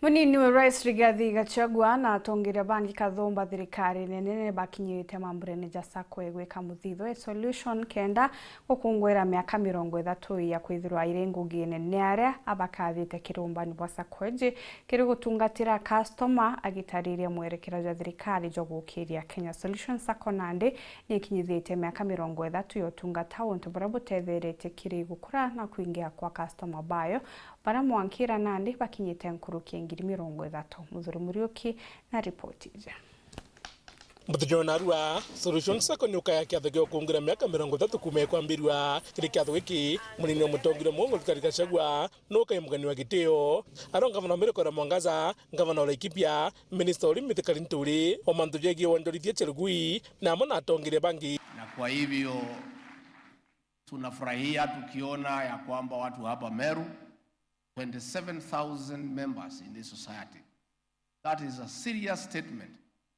Munini wa Rais Rigathi Gachagua na atongoria bangi kathomba thirikari nene bakinyirite mambura-ini ja SACCO egwika muthitho e Solution kenda gukungwira miaka 30 ya kwithirwa iri ngugi nene aria abakathite kirumbani bwa SACCO iji kiri gutungatira customer agitariria mwerekera jwa thirikari jwa gukiria Kenya. Solution SACCO nandi ni ikinyithitie miaka 30 ya utungata untu buria butetheretie kiri gukura na kuingia kwa customer bayo baria mwankira nandi bakinyite nkuruki 30,000. Muthuri Muriuki na ripoti ija. Muthenya narua Solution SACCO ni ukaya kiatho gia ukungira miaka 30 kuma ikwambirua kiri kiatho giki munini wa mutongoria Mugongo Rigathi Gachagua no kai mugani wa gitio aro ngavana Meru Kora Mwangaza, ngavana wa Laikipia, minister wa urimi Mithika Linturi, o mantu jegie wonjorithia Chelugui na amwe na atongoria bangi. Na kwa hivyo tunafurahia tukiona ya kwamba watu hapa Meru, 27,000 members in this society. That is a serious statement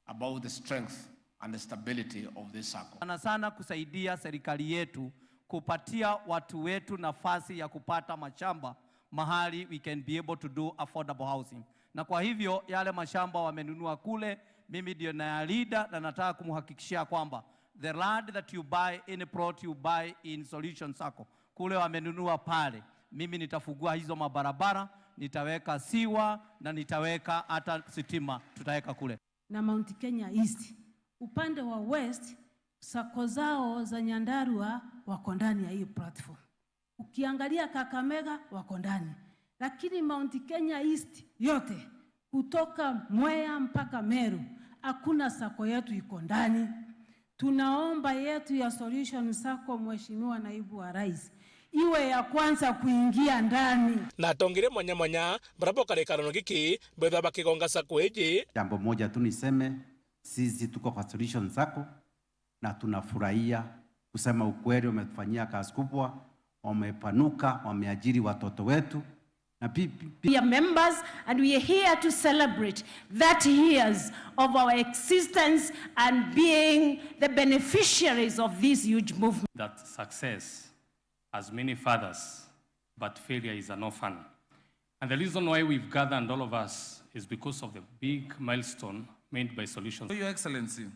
about the strength and the stability of this circle. Sana sana kusaidia serikali yetu kupatia watu wetu nafasi ya kupata mashamba mahali we can be able to do affordable housing. Na kwa hivyo yale mashamba wamenunua kule, mimi ndio nayalinda na nataka kumhakikishia kwamba the land that you buy, any plot you buy in Solution SACCO, kule wamenunua pale, mimi nitafungua hizo mabarabara, nitaweka sewer na nitaweka hata sitima tutaweka kule. Na Mount Kenya East. Upande wa West, SACCO zao za Nyandarua wako ndani ya hii platform. Ukiangalia Kakamega wako ndani, lakini Mount Kenya East yote kutoka Mwea mpaka Meru hakuna SACCO yetu iko ndani. Tunaomba yetu ya Solution SACCO, Mheshimiwa Naibu wa Rais, iwe ya kwanza kuingia ndani. Na atongoria mwanya mwanya baria boka giki betha bakigonga SACCO iji. Jambo moja tu niseme, sisi tuko kwa Solution SACCO na tunafurahia. Kusema ukweli, wametufanyia kazi kubwa, wamepanuka, wameajiri watoto wetu na We are members and we are here to celebrate 30 years of our existence and being the beneficiaries of this huge movement. That success has many fathers, but failure is an orphan. And the reason why we've gathered, all of us, is because of the big milestone made by Solutions. Your Excellency,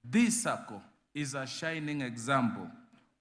this SACCO is a shining example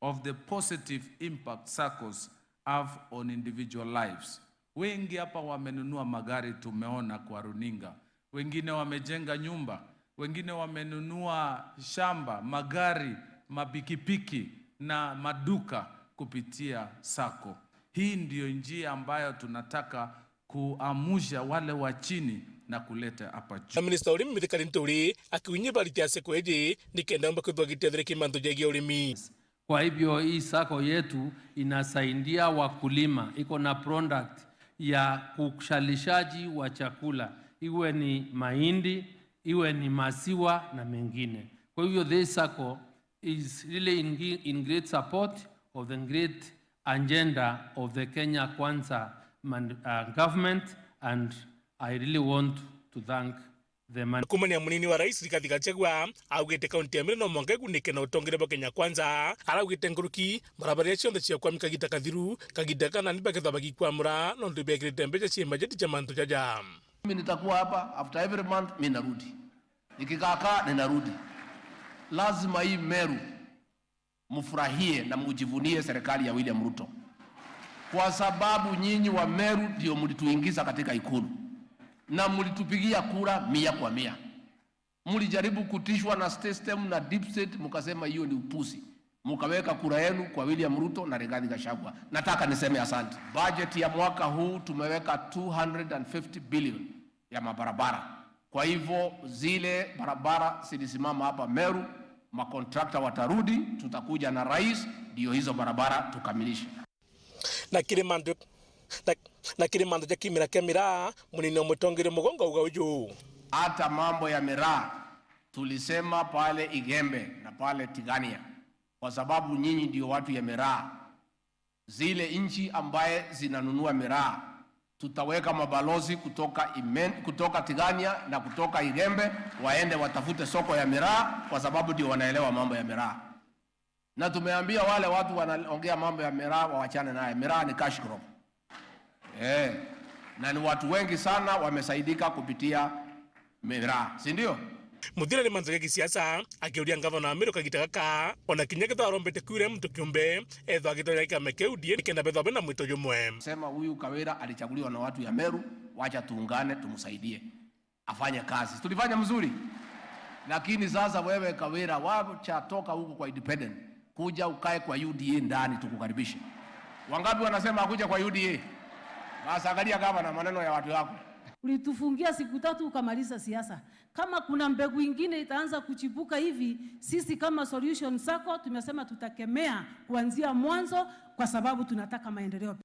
of the positive impact SACCOs have on individual lives. Wengi hapa wamenunua magari, tumeona kwa runinga, wengine wamejenga nyumba, wengine wamenunua shamba, magari, mapikipiki na maduka kupitia SACCO. Hii ndiyo njia ambayo tunataka kuamusha wale wa chini na kuleta hapa juu. Na minista wa urimi Mithika Linturi akiunyia baritia SACCO iji nikenda omba kwithwa gitetherekia mantu jegie urimi. Kwa hivyo hii SACCO yetu inasaidia wakulima, iko na product ya uzalishaji wa chakula, iwe ni mahindi, iwe ni maziwa na mengine. Kwa hivyo this SACCO is really in great support of the great agenda of the Kenya Kwanza government, and I really want to thank the man. Kumania munini wa rais Rigathi Gachagua augite kaunti ya Meru no mwanka igunike na utongoria bwa Kenya Kwanza. Araugite nguruki barabara ciothe ciakwami kagita kathiru kagita kana ni baketha bagikwamura nondu bekirite mbeca ci bajeti cha mantu jaja. Mimi nitakuwa hapa after every month, mimi narudi. Nikikaakaa ninarudi. Lazima hii Meru mfurahie na mujivunie serikali ya William Ruto, kwa sababu nyinyi wa Meru ndio mlituingiza katika Ikulu na mlitupigia kura 100 kwa 100. Mlijaribu kutishwa na system na deep state, mkasema hiyo ni upuzi, mkaweka kura yenu kwa William Ruto na Rigathi Gachagua. Nataka niseme asante. Budget ya mwaka huu tumeweka 250 billion ya mabarabara. Kwa hivyo zile barabara zilisimama hapa Meru, makontrakta watarudi, tutakuja na rais, ndio hizo barabara tukamilishe. Na kiri mandu ja kimira kia miraa munini wa mutongoria Mugongo auga uju. Hata mambo ya miraa tulisema pale Igembe na pale Tigania, kwa sababu nyinyi ndio watu ya miraa. Zile nchi ambaye zinanunua miraa tutaweka mabalozi kutoka Tigania na kutoka Igembe waende watafute soko ya miraa, kwa sababu ndio wanaelewa mambo ya miraa. Na tumeambia wale watu wanaongea mambo ya miraa wawachane naye. Miraa ni cash crop. Na ni watu wengi sana wamesaidika kupitia miraa, si ndio? Muthira ni manzo ya gisiasa akiuria ngavana wa Meru kagita gaka ona kinya ketha arombete kwire mtu kiumbe ethwa agitonya kiama kia UDA kenda bethwa bena mwito jumwe. Sema huyu Kawira alichaguliwa na watu ya Meru, wacha tuungane tumsaidie afanye kazi. Tulifanya mzuri, lakini sasa wewe Kawira, wacha toka huko kwa independent, kuja ukae kwa UDA ndani tukukaribishe. Wangapi wanasema akuja kwa UDA? Basi angalia kama na maneno ya watu wako. Ulitufungia siku 3 ukamaliza siasa. Kama kuna mbegu ingine itaanza kuchipuka hivi, sisi kama Solution Sacco tumesema tutakemea kuanzia mwanzo, kwa sababu tunataka maendeleo.